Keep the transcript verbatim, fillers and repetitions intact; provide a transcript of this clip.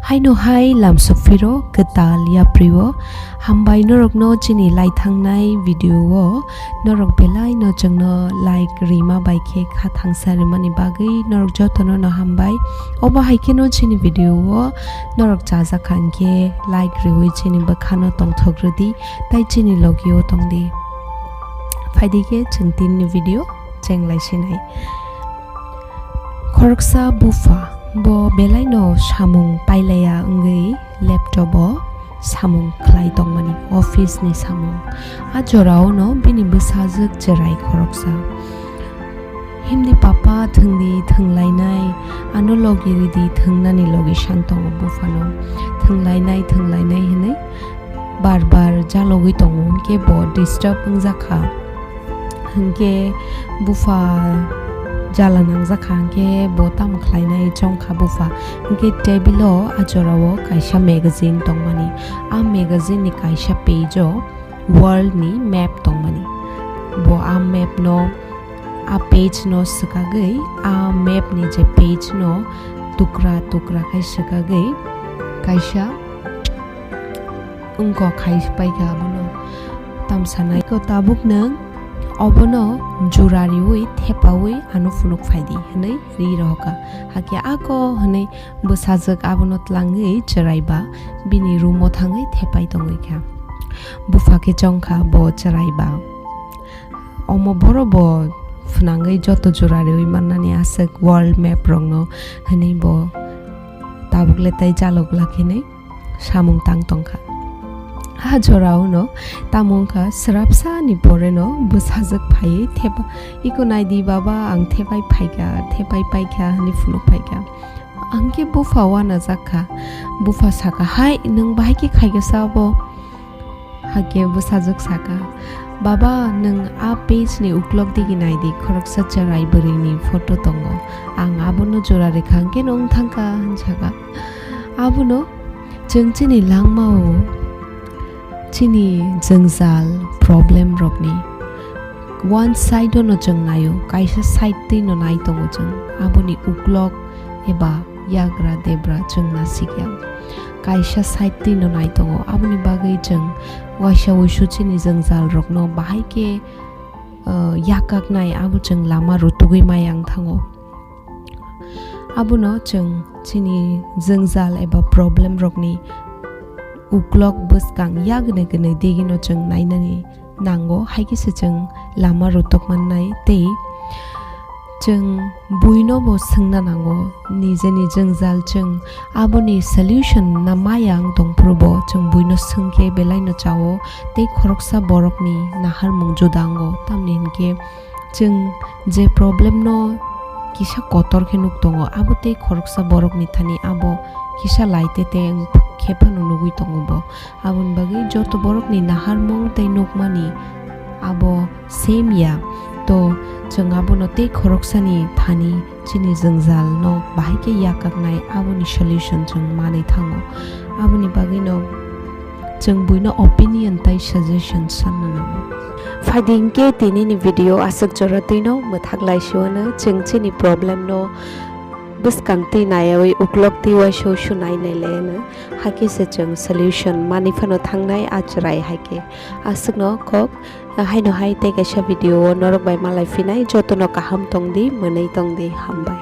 Haino hai lamsok phiro kwtal yaprio. Hambai norokno chini laithangnai video o, norok belai no chwngno like rima bai khe kha thangsa rimani bagwi norok jotono no hambai. Obo hai kheno chini video o norok chajak kha hinkhe like riwi chini bwkhano tongthok rwdi, tai chini logi o tongdi. Phaidi khe chwng tinini video chenglai sinai. Khoroksa bupha, bo belai no samung pailaiya wngwi laptop o samung khlai tongmani, office ni samung. A jorao no bini bwsajwk chwrai khoroksa. Himdi papa thwngdi thwnglainai, ano logi ridi thwngnani logi san tongo buphano. Thwnglainai, thwnglainai hinwi bar bar jalogwi tongo, hinkhe bo disturb wngjakha. Hinkhe bupha jala nangjak kha, hinkhe bo tamo khlainai chong kha bupha. Hinkhe table o a jorao kaisa magazine tongmani. A magazine ni kaisa page o world ni map tongmani. Bo a map no, a page no swkagwi, a map ni je page no tukra tukra khai swkagwi kaisa wngkok khai paikha abono. Tamsanai ko tabuk nwng obono jura riwi thepawi ano phunuk phaidi hinwi ri rohorkha. Hakhe ako hinwi bwsajwk abono tlangwi chwraiba bini room o thangwi thepai tongwi kha. Bupha khe chongkha bo chwraiba. Omo borok bo phwnangwi joto jura riwi mannani aswk world map rokno hinwi bo tabuk le tai jalok lakhinwi samung tang tongkha. Ha jorao no tamo wngkha, swrapsa ni pore no bwsajwk phaiwi thepa, "Iko naidi baba, ang thepai phaikha, thepai paikha," hinwi phunuk phaikha. Ang khe bupha uanajak kha. Bupha sakha, "Hai, nwng bahai khe khaikha sa obo?" Hakhe bwsajwk sakha, "Baba, nwng a page ni uklok digi naidi, khoroksa chwrai bwrwini photo tongo. Ang abono jora rikha, hwnkhe nwng thangkha," hwn sakha. Abono chwng chini langmao chini jwngjal, problem rokni one side o no chwng naio, kaisa side twi no nai tongo chwng. Aboni uklok eba yagra debra chwng nasikya. Kaisa side twi no nai tongo. Aboni bagwi chwng waisa wuisu chini jwngjal rokno bahai khe, uh, yakaknai abo chwng lama rutugwi mayang thango. Abono chwng chini jwngjal eba problem rokni uklok bwskang ya gwnwi gwnwi digino chwng nainani nango, hai khe se chwng lama rwtwk mannai tei chwng buino bo swngna nango, nijeni jwngjal chwng aboni solution na maya wng tongphuru bo chwng buino swngkhe belai no chao tei khoroksa borokni naharmung juda wngo, tamni hinkhe chwng je problem no kisa kotor khe nuk tongo, abo tei khoroksa borokni thani abo kisa laite te wng khe phano nugwi tongo bo. Aboni bagwi joto borokni naharmung tei nukmani abo same ya. To chwng abono tei khoroksani thani chini jwngjal no bahai khe yakaknai, aboni solution chwng manwi thango. Aboni bagwi no chwng buino opinion tei suggestion sanna nango. Phaidi hinkhe tinini video aswk jora twino mwthak laisio'-no, chwng chini problem no bwskang twi naiyawi uklok twi uaisuk su nai nai laiano, hakhe se chwng solution manwi phano thangnai a chwrai hai khe. Aswkno kok, haino hai tei kaisa video o norok bai malai phinai, jotono kaham tongdi, mwnwi tongdi, hambai.